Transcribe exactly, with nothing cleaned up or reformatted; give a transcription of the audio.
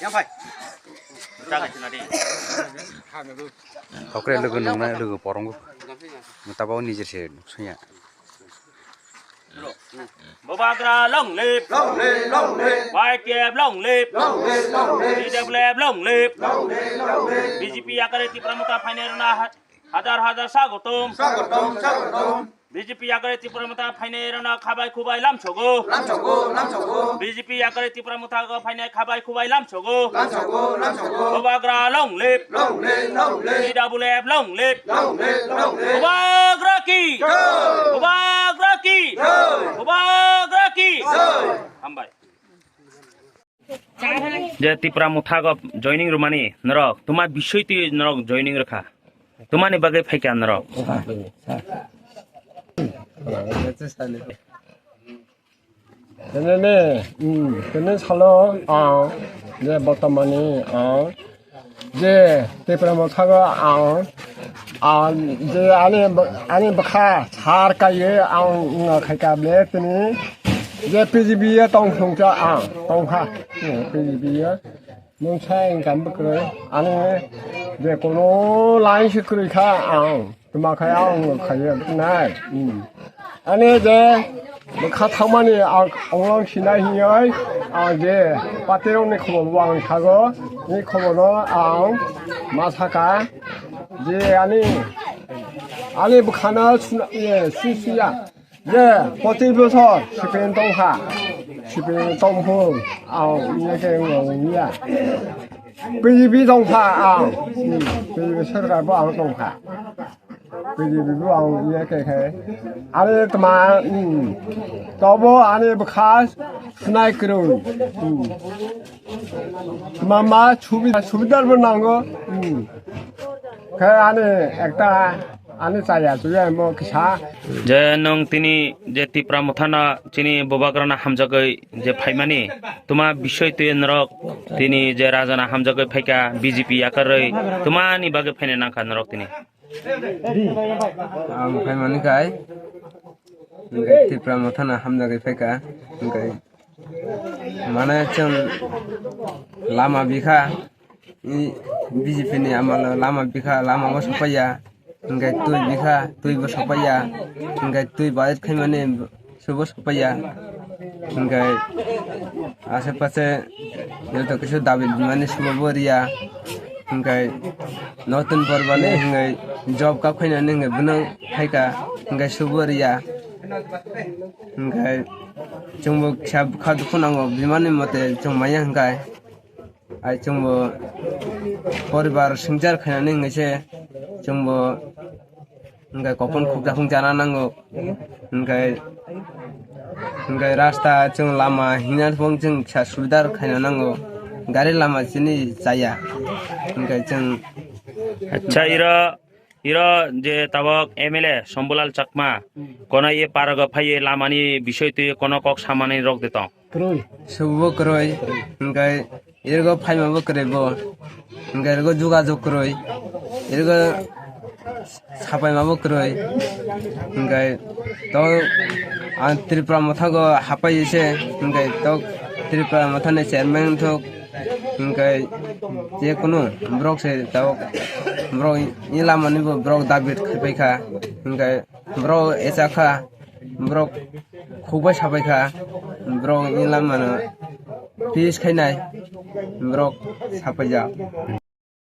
Yang phai. Hokre logo nungnai logo porong. Tabao nijer se nuksunya. Bubagra long live. Long live, long live. Y T F long live. Long live, long live. T W F long live. Long live, long live. B J P yakare Tipra Motha phainai rwna ha-, hajar hajar sagotom. Sagotom, sagotom. B J P yakare Tipra Motha phainai rwna khabai khubai lamsogo. Lamsogo, lamsogo. B J P yakare Tipra Motha go phainai khabai khubai lamsogo. Lamsogo, lamsogo. Bubagra long live. Long live, long live. T W F long live. Long live, long live. Bubagra ki. Jai. Bubagra ki. Jai. Bubagra ki. Jai. Hambai. Je Tipra Motha go joining rwmani norok, tuma bisoi twi norok joining rwkha. Tumani bagwi phaikha norok. Tene ne, hmm, tene salo ang je bortomani ang je Tipra Motha go ang, ang je ani, ani bwkha sar kaiye ang wngkha khaikha ble tini je P G B ye tong songcha ang tongkha, hmm, P G B ye. Nwng sai wngkha bwkrwi, ani je kono line se kwrwi kha ang, tuma khai ang wngkha ye nai. Hmm. Ani je bwkha thangmani ang onglang sinai hinwi ang je patirokni khobor bo ang sago, ni khobor no ang ma saka je ani, ani bwkhano suna-, ye, si siya. Je, poti bosor, C P M tongkha. C P M tongphung, ang wngya khe wngya. P G P tongkha, ang. Hmm, P G P sorkar bo ang tongkha. P G P bo ang wngya khe khe. Ani tma, hmm. Tobo ani bwkha sunai kwrwi. Hmm. Mama, subi-, subidar bo nango. Hmm. Khe ani ekta Ani chaya chuya mo kisa. Je nwng tini je Tipra Mothano chini Bubagrano hamjagwi je phaimani, tuma bisoi twi norok tini je Rajano hamjagwi phaikha B J P yakarwi, tumani bagwi phaina nangkha norok tini? Ang phaimani kai, hwnkhe Tipra Mothano hamjagwi phaikha, hwnkhe mane chwng lama bikha, I B J P ni amalo lama bikha, lama bo sopaiya, hwnkhe twi bikha, twi bo sopaiya, hwnkhe twi budget khaimani subo sopaiya, hwnkhe ashe pashe joto kisu dabi bimani subo bo riya, hwnkhe notun borbani hwnkhe job kap khainani hwnkhe bono phaikha, hwnkhe subo riya, hwnkhe chwngbo kisa bwkha dukhu nango bimani mote chwng manya hwnkhe. Ai chwngbo poribar swngchar khainani hwnkhe se chwngbo hwnkhe kopon khukjaphung chana nango, hwnkhe, hwnkhe rasta chwng lama himna phung chwng kisa subidar khaina nango, gari lama chini chaya, hwnkhe chwng. Acha, iro Iro je tabok M L A Shambhulal Chakma, kono ye parago phaiye lamani bisoi twi kono kok samani rok de tong. Kwrwi. Subo kwrwi, hwnkhe irgo phaima bo kwrwi bo, hwnkhe irgo jugajug kwrwi, irgo sapaima bo kwrwi, hwnkhe to ang Tripura Motha go hapai se, hwnkhe to Tripura Motha ni chairman thok, hwnkhe je kunu borok se tabok borok ni lama ni bo borok dabi khai pai kha, hwnkhe borok echa kha, borok khuk bai sa pai kha, borok ni lama no peace khai nai, borok sa pai jak.